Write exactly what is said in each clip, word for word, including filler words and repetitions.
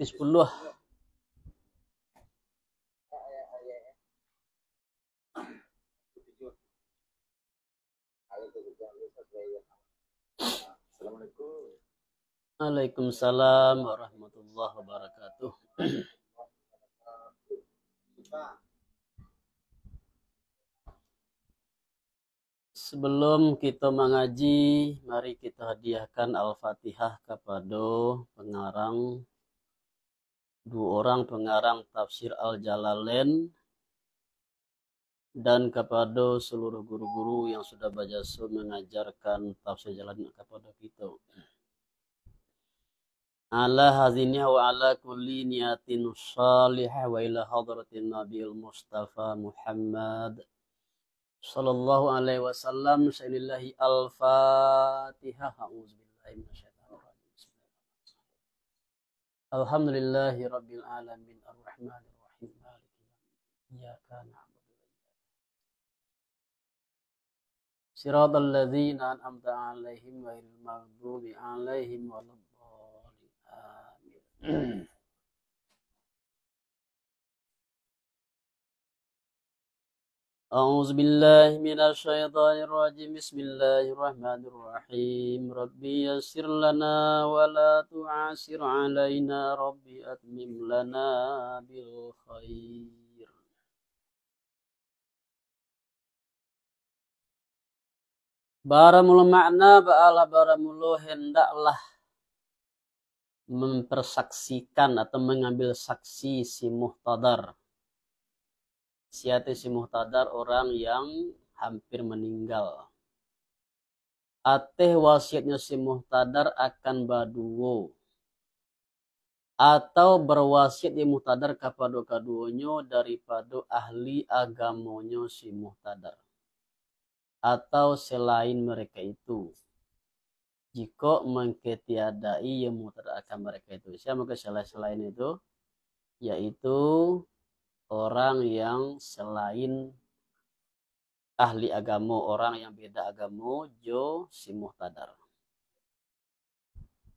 Sepuluh. Waalaikumsalam warahmatullahi wabarakatuh. Sebelum kita mangaji, mari kita hadiahkan Al-Fatihah kapado pengarang, duo urang pengarang Tafsir Al-Jalalain, dan kapado seluruh guru-guru yang sudah bajasa mangajarkan Tafsir Jalalain kapado kita. Ala haziniha wa ala kulli niyatin salihah wa ila hadratin Nabil Mustafa Muhammad sallallahu alaihi wasallam. Sainillahi Al-Fatihah. A'udzubillahi minasyaitonirrajim. Alhamdulillahi rabbil alamin, arrahmanirrahim, maliki yaumiddin. Iyyaka na'budu wa iyyaka Siratal ladzina an'amta 'alaihim ghairil maghdubi 'alaihim waladdallin. Amin. A'udzubillahi minasyaitonirrajim. Bismillahirrahmanirrahim. Rabbi yassir lana wa la tu'assir 'alaina. Rabbi atmim lana bil khair. Baramulo makna, baalah baramulo hendaklah mempersaksikan atau mengambil saksi si muhtadar. Sia tu si muhtadar, orang yang hampir meninggal. Ateh wasiatnyo si muhtadar akan baduo, atau berwasiat si muhtadar kapado kaduonyo daripado ahli agamonyo si muhtadar, atau selain mereka itu, jikok mangketiadai yang muhtadar akan mereka itu. Sia mangko selain-selain itu? Yaitu orang yang selain ahli agamo, orang yang beda agamo jo si muhtadar.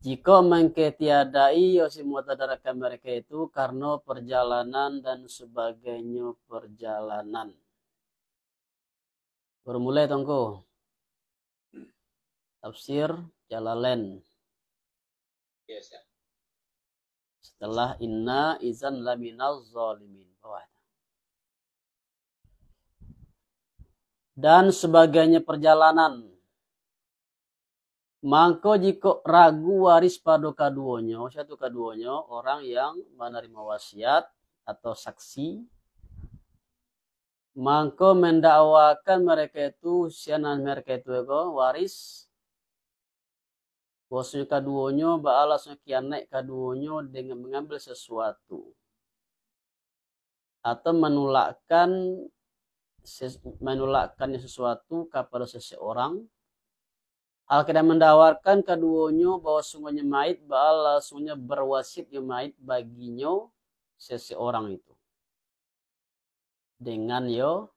Jikok mangketiadai yo si muhtadar akan mereka itu karano perjalanan dan sebagainyo perjalanan. Baru mulai tu ngko. Tafsir Jalalain. Setelah inna idzan laminaz zalimin. Bawah. Dan sebagainya perjalanan. Mangko jikok ragu waris pado kaduonyo, sia tu kaduonyo, orang yang manarimo wasiat atau saksi, mangko mendakwakan mereka itu, sia nan mereka itu ko, waris, bahwasonyo kaduonyo baalasnyo kianaik kaduonyo dengan mengambil sesuatu, atau menolakkan ses-, menolakkan sesuatu kapado seseorang, hal kaduonyo mendakwakan kaduonyo bahwa sungguhnyo mayit baalah sungguhnyo berwasiat yo mayit baginyo seseorang itu. Dengan yo,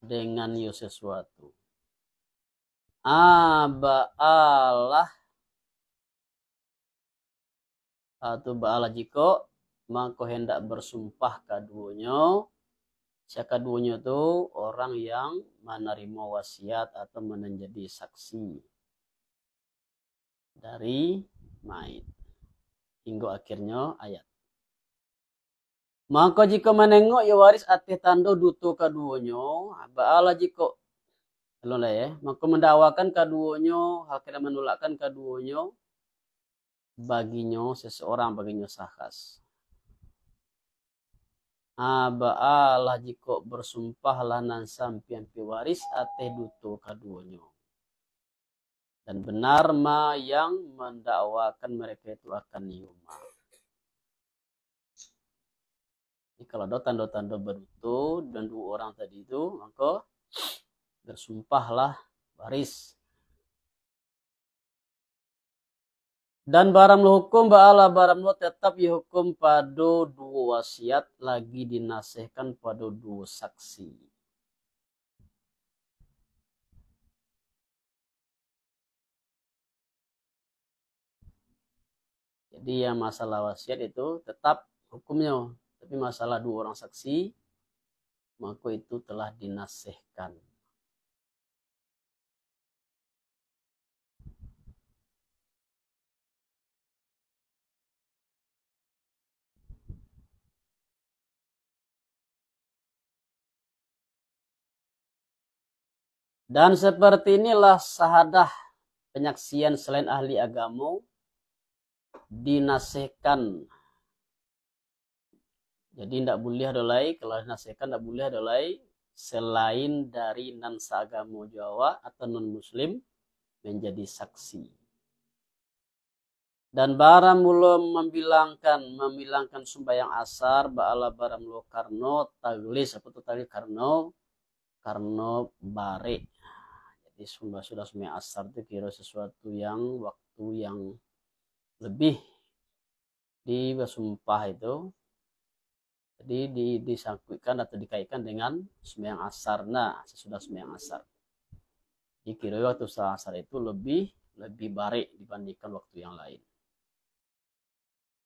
dengan yo sesuatu. A, baalah, atau baalah jikok, mangko hendak bersumpah kaduonyo, sia kaduonyo tu orang yang manarimo wasiat atau manjadi saksi dari mayit. Hinggo akhirnyo ayat. Mangko jikok manengok yo waris ateh tando duto kaduonyo, baalah jikok, ulang lai, eh, mangko mendakwakan kaduonyo, hal kaduonyo menolakkan kaduonyo, baginyo seseorang, baginyo sakhas. A, baalah jikok bersumpahlah nan sampiang piwaris ateh duto kaduonyo. Dan benar ma yang mendakwakan mereka itu akan iyo ma. Jadi, kalau ado tando-tando baduto dan duo urang tadi tu, mangko bersumpahlah waris. Dan baramulo hukum, baalah baramulo tetap yo hukum pado duo wasiat, lagi dinasehkan pado duo saksi. Di yang masalah wasiat itu tetap hukumnyo, tapi masalah dua orang saksi, mako itu telah dinasihkan. Dan seperti inilah sahadah penyaksian selain ahli agamo dinasihkan. Jadi, ndak buliah do lai, kalau dinasihkan ndak buliah do lai, selain dari nan saagamo jo awak atau non muslim menjadi saksi. Dan baramulo mambilangkan, mambilangkan sumbayang asar, baalah baramulo karano taglis, apa tu tadi, karano, karano barek. Jadi, sudah, sudah sumbayang asar tu kiro sesuatu yang, waktu yang lebih di basumpah itu. Jadi, di, disangkuikkan atau dikaitkan dengan sumbayang asar, nah, sesudah sumbayang asar. Dikiro waktu sumbayang asar itu lebih, lebih barek dibandingkan waktu yang lain.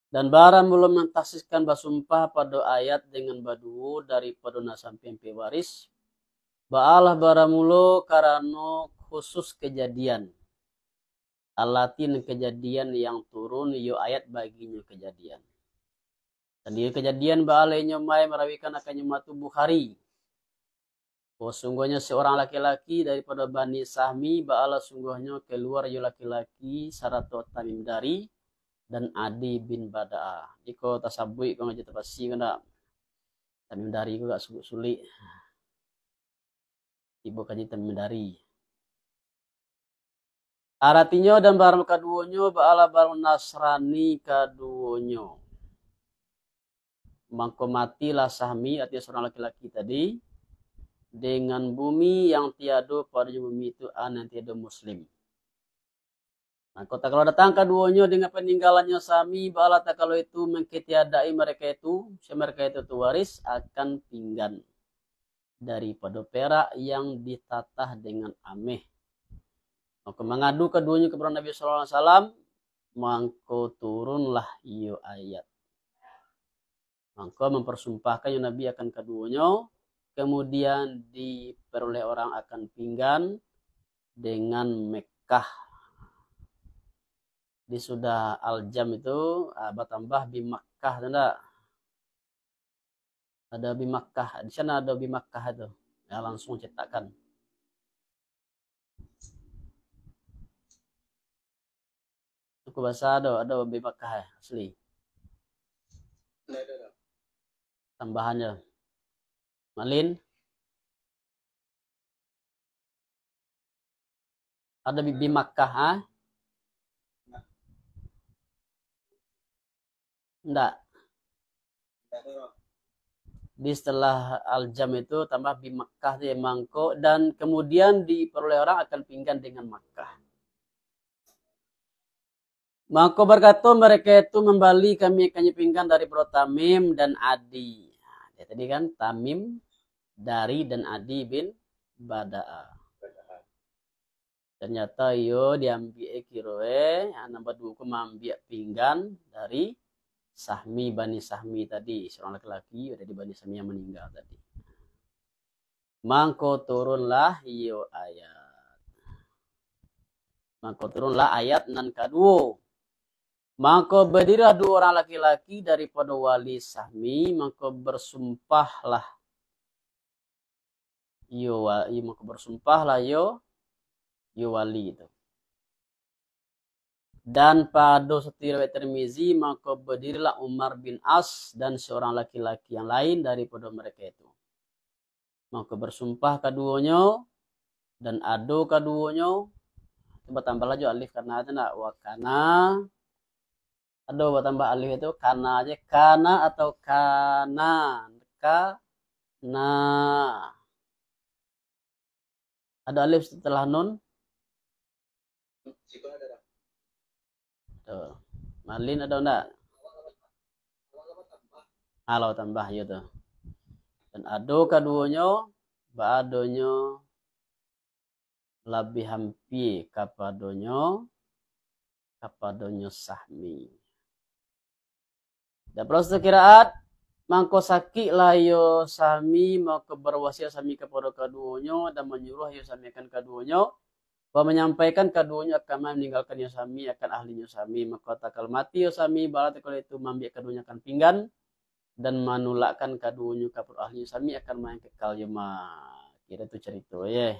Dan baramulo mantasiskan basumpah pado ayat dengan baduo daripado nan sampiang piwaris, baalah baramulo karano khusus kajadian. Alati nan kajadian yang turun, iyo ayat baginyo kajadian. Dan iyo kajadian baalah inyo mai marawikan akan inyo matu Bukhari. Oh, sungguahnyo seorang laki-laki daripado Bani Sahmi, baalah sungguahnyo kalua iyo laki-laki sarato Tamim Dari dan Adi bin Bada'ah. Jikok tasabuik ko ngaji tafsir ko ndak? Tamim Dari ko agak su-, sulik. Ibo kaji Tamim Dari. Aratinyo, dan barang kaduonyo baalah barang Nasrani kaduonyo. Mangko matilah Sahmi, artinyo seorang laki-laki tadi, dengan bumi yang tiado padonyo bumi itu, an yang tiado muslim. Mangko takalo datang kaduonyo dengan paninggalannyo Sahmi, baalah takalo itu mangkatiadai mereka itu, sia mereka itu tu waris akan pinggan daripado perak yang ditatah dengan ameh. Mangko mangadu kaduonyo kapado Nabi sallallahu alaihi wasallam, mangko turunlah iyo ayat. Mangko mamparsumpahkannyo Nabi akan kaduonyo, kamudian diparoleh urang akan pinggan dengan Mekah. Di sudah aljam itu, ah, batambah bi Makkah tu ndak? Ada bi Makkah. Di sana ada bi Makkah itu. Ya, langsung cetakan. Suku basa ado, ado bi Makkah, eh, asli. Ndak ada, dah. Tambahan je. Malin. Ada bi, bi Makkah, ha? Ndak. Di setelah aljam itu tambah bi Makkah tu, ya, mangko, dan kemudian diperoleh orang akan pinggan dengan Makkah. Mangko bakato mereka itu, "Mambali kami akan pinggan daripado Tamim dan Adi." Nah, dia tadi kan, Tamim Dari dan Adi bin Bada'ah. Ternyata iyo diambiak, eh, kiro, eh, nan baduo ko maambiak pinggan dari Sahmi, Bani Sahmi tadi, seorang laki-laki dari Bani Sahmi yang meninggal tadi. Mangko turunlah iyo ayat. Mangko turunlah ayat nan kaduo. Mangko badirilah duo urang laki-laki daripado wali Sahmi, mangko barsumpahlah iyo wa-, iyo, mangko barsumpahlah iyo, iyo wali tu. Dan pado satu riwayat Tirmizi, mangko badirilah Umar bin As dan seorang laki-laki yang lain daripado mereka itu. Mangko barsumpah kaduonyo, dan ado kaduonyo, batambahlah jo alif kana tu ndak, wa kana, ado batambah alif itu, kana je, kana atau kana, kana. Ado alif setelah nun? Tuh. Malin ado ndak? Kalau tambah, iyo tu. Dan ado kaduonyo, baadonyo labiah ampia kapadonyo, kapadonyo Sahmi. Dapat satu kiraat, mangko sakiklah iyo sami, mangko berwasiat sami kapado kaduonyo, dan manyuruah iyo sami akan kaduonyo, wa manyampaikan kaduonyo akan maninggalkan iyo sami akan ahlinyo sami. Mangko takalo mati iyo sami, bala takalo itu maambiak kaduonyo akan pinggan, dan manulakkan kaduonyo kapado ahlinyo sami akan main kekal iyo ma. Kira tu carito, ye.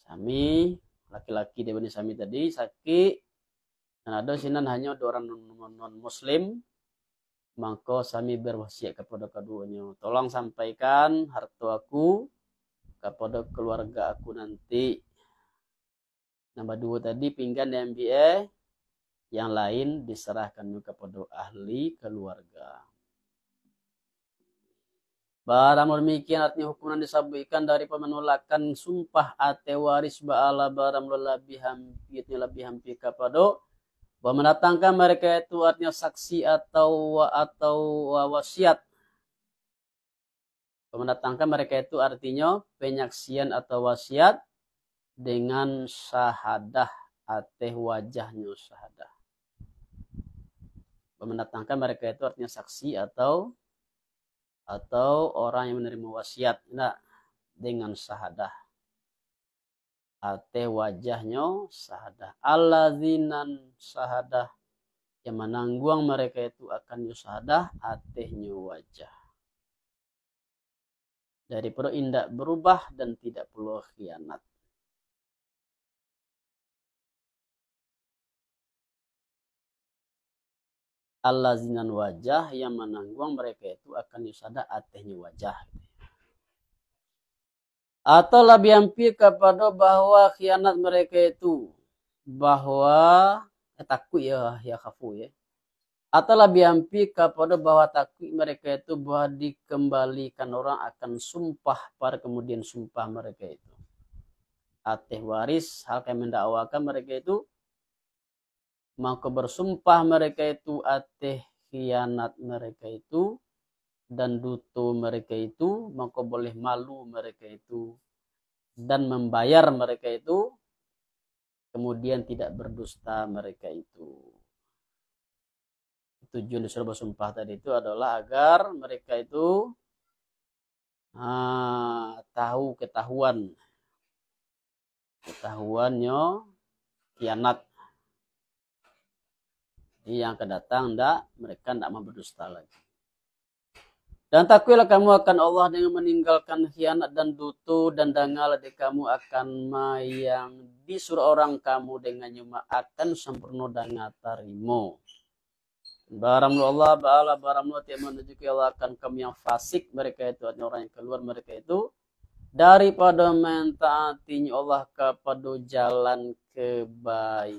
Sami, laki-laki di bani sami tadi, sakik, dan ado sinan hanyo dua urang non, non, non muslim, mangko sami berwasiat kapado kaduonyo, "Tolong sampaikan harto aku kapado kaluarga aku nanti." Nan baduo tadi pinggan diambiak, yang lain diserahkan kapado ahli kaluarga. Baramu demikian artinyo hukum nan disabuikan dari pamanulakan sumpah ateh waris bala baramu labiah ampia, labiah ampia kapado, bahwa mandatangkan mereka itu artinyo saksi atau, atau wasiat. Mandatangkan mereka itu artinyo penyaksian atau wasiat dengan sahadah ateh wajahnyo sahadah. Mandatangkan mereka itu artinyo saksi atau, atau orang yang menerima wasiat, indak, dengan sahadah. Ateh wajahnyo sahadah. Allazinan sahadah, yang manangguang mereka itu akan nyo sahadah, atehnyo wajah. Daripado indak berubah dan tidak pulo khianat. Allazinan wajah, yang manangguang mereka itu akan nyo sahadah, atehnyo wajah. Atau labiah ampia kapado bahwa khianat mereka itu, bahwa, eh, takuik ya, ya khafu ya. Atau labiah ampia kapado bahwa takuik mereka itu bahwa dikembalikan orang akan sumpah pada kemudian sumpah mereka itu. Ateh waris, hal yang mendakwakan mereka itu, mangko bersumpah mereka itu ateh khianat mereka itu, dan duto mereka itu, mangko boleh malu mereka itu, dan membayar mereka itu, kemudian tidak berdusta mereka itu. Tujuan disuruh bersumpah tadi itu adalah agar mereka itu, ah, tahu ketahuan, ketahuannyo khianat. Jadi yang akan datang ndak, mereka ndak mau berdusta lagi. Dan takuiklah kamu akan Allah dengan meninggalkan khianat dan duto, dan dangalah dek kamu akan ma yang disuruh orang kamu dengannyo ma akan sempurno danga tarimo. Baramu Allah, baalah baramu tiap manuju ke Allah akan kamu yang fasik mereka itu, artinya orang yang keluar mereka itu daripado mentaati Allah kapado jalan kebaikan.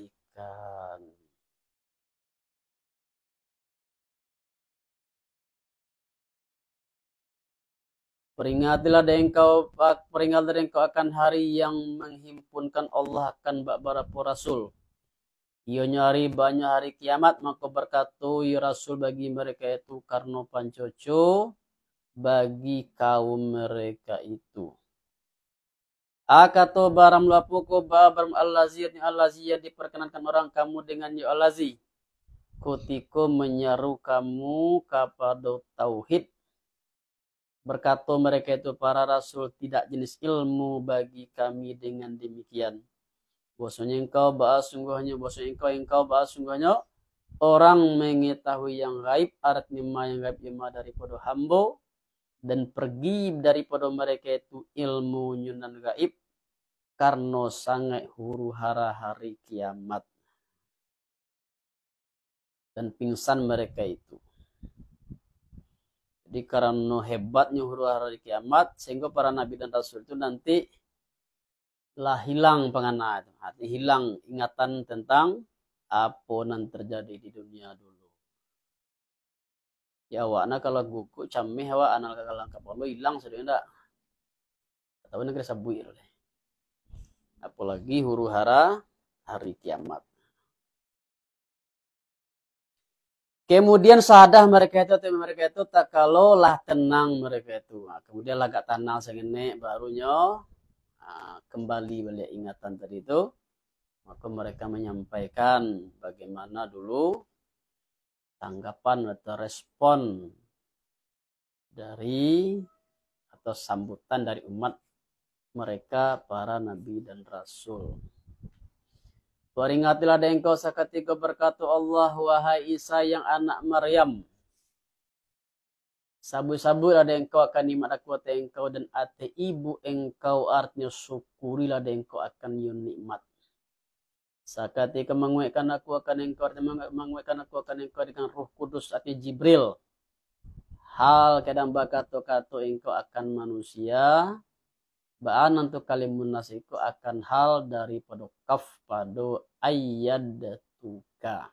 Peringatilah dek engkau, peringatilah dek engkau akan hari yang menghimpunkan Allah akan babarapo rasul. Iyonyo hari banyak hari kiamat, mako berkato iyo rasul bagi mereka itu karano pancoco bagi kaum mereka itu. A kato baram lapo ko ba baram allazi, artinyo allazi yang diperkenankan orang kamu dengan yo allazi. Kutiko menyeru kamu kapado tauhid. Berkato mereka itu, para rasul, tidak jenis ilmu bagi kami dengan demikian. Bahwasanya engkau baa sungguhnyo, bahwasanya engkau, engkau baa sungguhnyo orang mengetahui yang gaib, artinyo ma yang gaib, ma daripado hambo, dan pergi daripado mereka itu ilmunyo nan gaib, karano sangaik huru hara hari kiamat. Dan pingsan mereka itu. Jadi, karano hebatnyo huru hara hari kiamat, sehingga para nabi dan rasul itu nanti lah hilang pangana itu. Artinya hilang ingatan tentang apo nan terjadi di dunia dulu. Ya, awak nah kalau guguk cameh awak anal ka dalam kapalo hilang sudah ndak. Atau nak kena sabuik tu deh. Apalagi huru hara hari kiamat. Kemudian sahadah mereka itu, atau mereka itu tak kalau lah tenang mereka itu. Nah, kemudian lah agak tenang sejenak, barunyo, ah, kembali balik ingatan tadi itu. Maka mereka menyampaikan bagaimana dulu tanggapan atau respon dari, atau sambutan dari umat mereka, para nabi dan rasul. Peringatilah dek engkau sakatiko, bakato Allah, wahai Isa yang anak Maryam. Sabuik-sabuiklah dek engkau akan nikmat Aku ateh engkau dan ateh ibu engkau, artinyo syukurilah dek engkau akan iyo nikmat. Sakatiko manguekkan Aku akan engkau, artinyo manguekkan Aku akan engkau dengan Roh Kudus, artinyo Jibril. Hal kadang bakato-kato engkau akan manusia, baa nan tu kalimun nas iko akan hal daripado kaf pado ayyadtuka.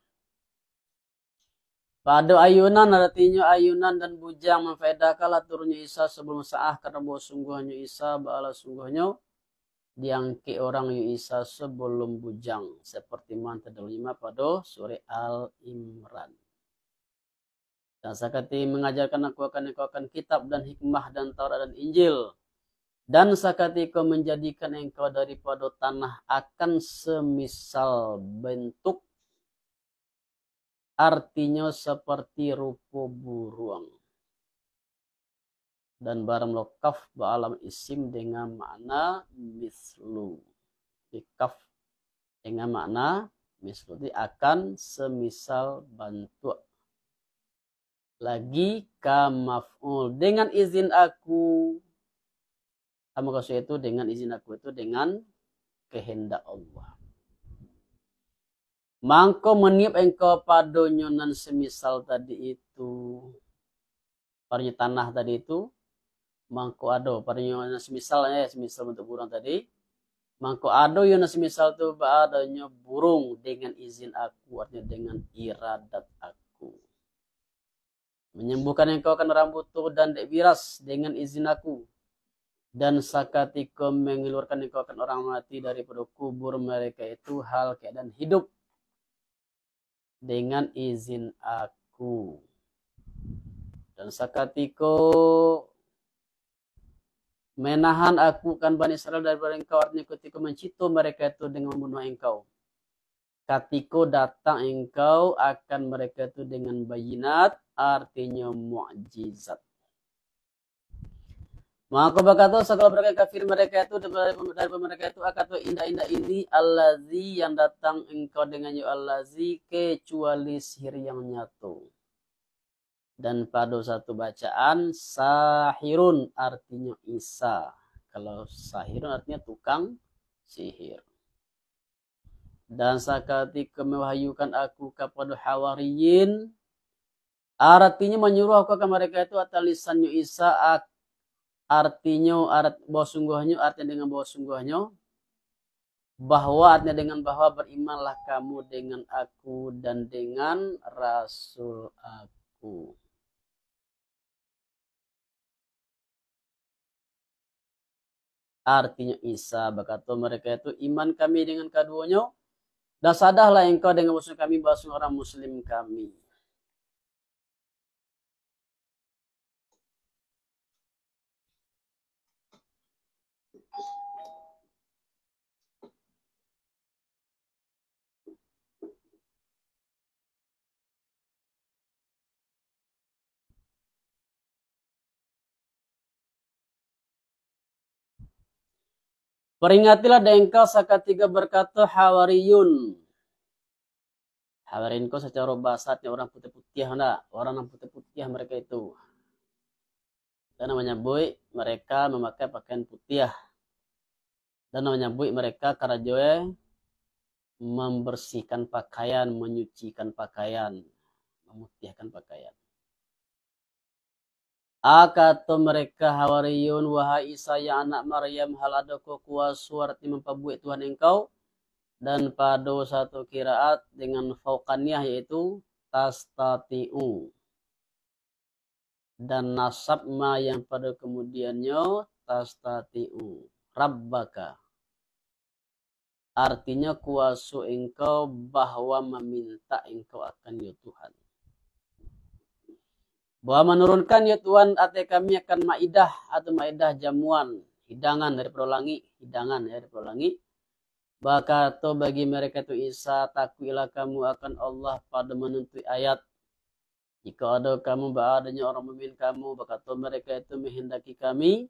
Pado ayunan, artinyo ayunan dan bujang, mampaedahkanlah turunnyo Isa sabalum saah, karano bahwa sungguahnyo Isa, baalah sungguahnyo diangkek urang yo Isa sabalum bujang, saparti mah tadalunyo mah pado surah Al-Imran. Dan sakatiko mangajarkan Aku akan engkau akan kitab dan hikmah dan Taurat dan Injil, dan sakatiko manjadikan engkau daripado tanah akan samisal bantuak, artinyo saparti rupo buruang. Dan baramlah kaf baalam isim dengan makna mislu. Di kaf dengan makna mislu, di akan samisal bantuak. Lagi ka maf'ul, dengan izin Aku. Apo maksud itu dengan izin Aku itu? Dengan kehendak Allah. Mangko maniup engkau padonyo nan samisal tadi itu, padonyo tanah tadi itu, mangko ado padonyo nan samisal, eh, samisal bantuak buruang tadi, mangko ado yo nan samisal tu, baa adonyo buruang, dengan izin Aku, artinyo dengan iradat Aku. Manyambuahkan engkau akan urang buto dan dek biras dengan izin Aku, dan sakatiko mangaluarkan engkau akan urang mati daripado kubur mereka itu hal keadaan hidup dengan izin Aku. Dan sakatiko manahan Aku akan Bani Israel daripado engkau, artinyo katiko mancito mereka itu dengan mambunuah engkau. Katiko datang engkau akan mereka itu dengan bayinat, artinyo mukjizat. Mako bakato sagalo barang kafir mereka itu, dari, dari mereka itu, akato indak-indak ini, allazi yang datang engkau dengannya, allazi kecuali sihir yang nyato. Dan pado satu bacaan, sahirun artinyo Isa. Kalau sahirun artinyo tukang sihir. Dan sakatiko mawahyukan Aku kapado Hawariyin, artinyo manyuruah Aku ka mereka itu ateh lisannyo Isa, ak-, artinyo, art-, bahwa sungguahnyo, artinyo dengan bahwa sungguahnyo, bahwa artinyo dengan bahwa berimanlah kamu dengan Aku dan dengan Rasul Aku. Artinyo Isa bakato mereka itu, iman kami dengan kaduonyo, dan sadahlah engkau dengan muslim kami, bahwa urang muslim kami. Peringatilah dek engkau sakatiko bakato Hawariyun. Hawariyun ko sacaro bahasa artinyo urang putiah-putiah, ndak? Urang nan putiah-putiah mereka itu. Dan manyabuik mereka mamakai pakaian putiah. Dan manyabuik mereka karajoe mambersihkan pakaian, manyucikan pakaian, mamutiahkan pakaian. Akato mereka Hawariyun, wahai Isa yang anak Maryam, hal adokoh kuaso arti mampabuek Tuhan engkau? Dan pado satu kiraat dengan fauqaniyah, yaitu tastati'u. Dan nasab ma yang pado kamudiannyo, tastati'u rabbaka. Artinyo, kuaso engkau bahwa mamintak engkau akan yo Tuhan. Bahwa manurunkan yo Tuhan ateh kami akan maidah atau maidah jamuan, hidangan daripado langik, hidangan daripado langik. Bakato bagi mereka tu Isa, takuiklah kamu akan Allah pado manuntuik ayat. Jikok ado kamu, baa adonyo urang mukmin kamu, bakato mereka itu menghendaki kami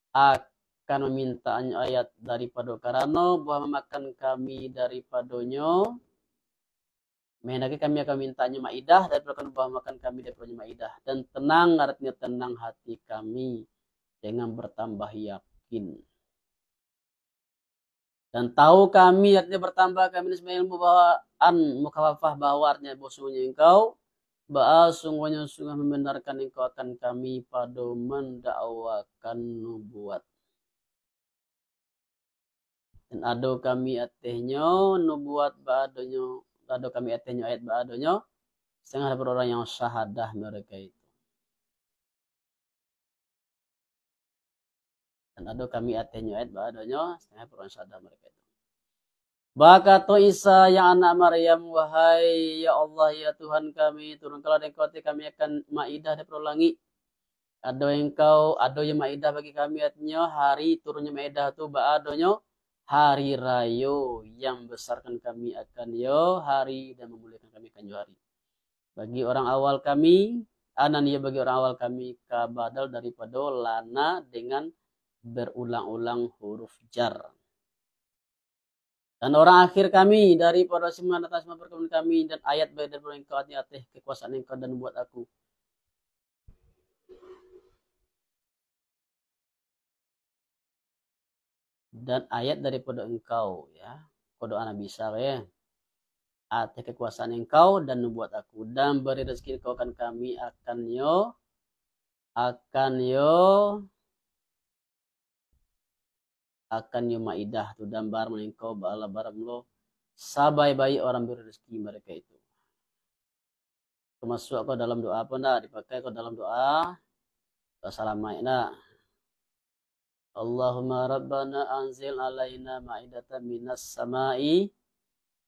akan mamintaannyo ayat daripado karano buah mamakan kami daripadonyo, menghendaki kami akan mamintaannyo maidah daripado karano buah mamakan kami daripadonyo maidah, dan tenang, artinyo tenang hati kami dengan bertambah yakin. Dan tahu kami, artinyo bertambah kami nisbah ilmu bahwa an mukhafafah, bahwa artinyo bahwasunyo engkau, baa sungguahnyo sungguah membenarkan engkau akan kami pado mendakwakan nubuat. Dan ado kami atehnyo nubuat baa adonyo, ado kami atehnyo ayat baa adonyo, setengah daripada urang yang syahadah mereka itu. Dan ado kami atehnyo ayat baa adonyo, setengah daripada urang syahadah mereka itu. Bakato Isa yang anak Maryam, "Wahai ya Allah, ya Tuhan kami, turunkanlah dek Engkau ateh kami akan maidah daripada langik." Ado Engkau, ado yo maidah bagi kami, artinyo hari turunnyo maidah tu baa adonyo hari rayo yang besarkan kami akan yo hari dan memuliakan kami akan yo hari. Bagi orang awal kami, anan iyo bagi orang awal kami ka badal daripado lana dengan berulang-ulang huruf jar. Dan orang akhir kami daripado siman atas siman perkebunan kami, dan ayat bagi daripado Engkau di ateh kekuasaan Engkau dan buat aku. Dan ayat daripado Engkau, ya. Ko doa Nabi Isa, ya. Ateh kekuasaan Engkau dan nubuat aku, dan bari rezeki Engkau akan kami, akan yo, akan yo, akan yo maidah tu, dan baram Engkau baalah baram lo sabai-bai orang bari rezeki mereka itu. Termasuk ko dalam doa apa ndak? Dipakai ko dalam doa, doa salamaik ndak? Allahumma rabbana anzil alaina ma'idatan minas sama'i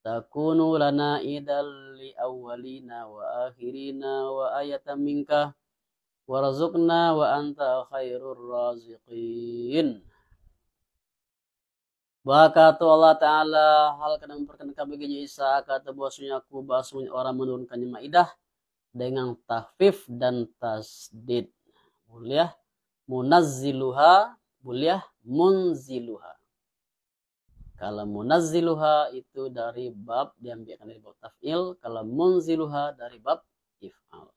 takunu lana idan li awwalina wa akhirina wa ayatan minka warzuqna wa anta khairur raziqin. Bakato Allah Ta'ala, hal ka nan memperkenankan baginyo Isa, kato bahwasanya aku, bahwasanya orang menurunkannya maidah dengan takhfif dan tasdid. Buliah munazziluha, buliah munziluha. Kalau munazziluha itu dari bab, diambiakan dari bab taf'il, kalau munziluha dari bab if'al.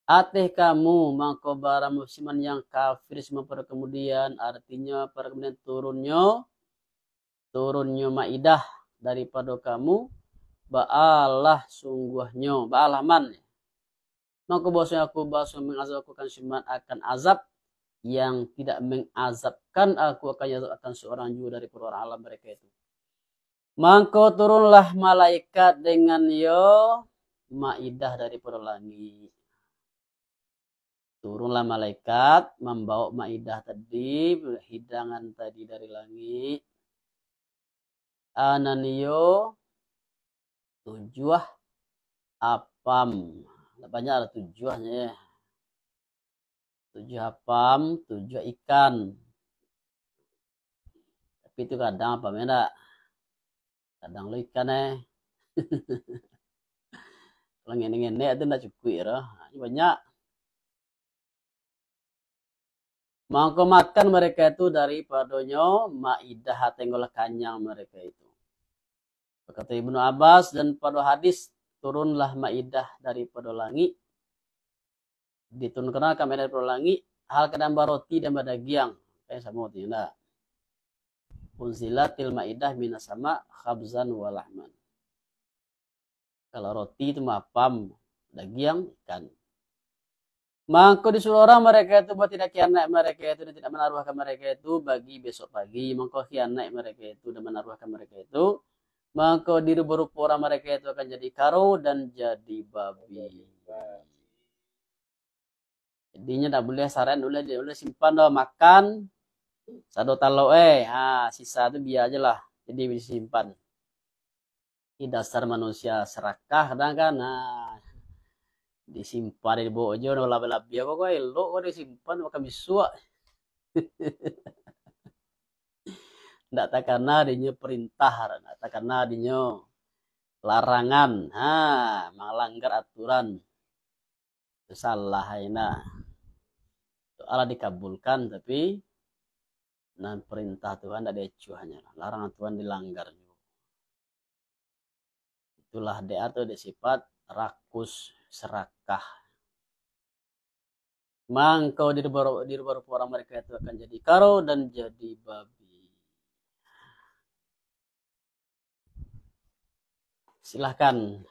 Ateh kamu, mangko bara musiman yang kafir siman pado kemudian, artinyo pado kemudian turunnyo, turunnyo maidah daripado kamu, baalah sungguahnyo, baalah man. Mangko bahwasanya aku, bahwasanya mangazab aku akan siman akan azab yang tidak mangazabkan aku akan azab akan seorang juo daripado orang alam mereka itu. Mangko turunlah malaikat dengan yo maidah daripado langik. Turunlah malaikat mambaok maidah tadi, hidangan tadi dari langik. Anan iyo tujuah apam. Ndak banyak lah tujuahnyo, ya. Tujuah apam, tujuah ikan. Tapi tu kadang apamnyo ndak. Kadang lo ikan, eh. Kalau ngenek-ngenek tu ndak cukuik doh. Banyak. Mangko makan mereka itu daripadonyo maidah, ateh lah kanyang mereka itu. Kata Ibnu Abbas, dan pado hadis, turunlah maidah daripado langik, diturunkan ka maidah daripado langik, hal kadang baroti dan badagiang. Kan samo tu, ndak? Unzilatil maidah minas sama khabzan wa lahman. Kalau roti itu mah apam, dagiang, ikan. Mangko disuruah urang mereka itu buat tidak khianat mereka itu, dan tidak manaruahkan mereka itu bagi besok pagi. Mangko khianat mereka itu dan manaruahkan mereka itu. Mangko dirupo-rupo urang mereka itu akan jadi karo dan jadi babi. Jadinyo ndak buliah saran, buliah, buliah simpan doh, makan sado talok, eh. Ha, sisa tu bia aja lah. Jadi disimpan. Ih, dasar manusia serakah kadang kan. Ha, disimpan, dibaok aja, udah labiah-labiah kok, kok elok kok disimpan makan bisuak. Ndak takana dinyo perintah, ndak takana dinyo larangan. Ha, malanggar aturan. Salah ai nak. Doa lah dikabulkan, tapi nan perintah Tuhan ndak diacuahnyo, larangan Tuhan dilanggar juo. Itulah dek atau dek sifat rakus serakah. Mangko dirubah-, dirubah-rubah urang mereka itu akan jadi karau dan jadi babi. Silahkan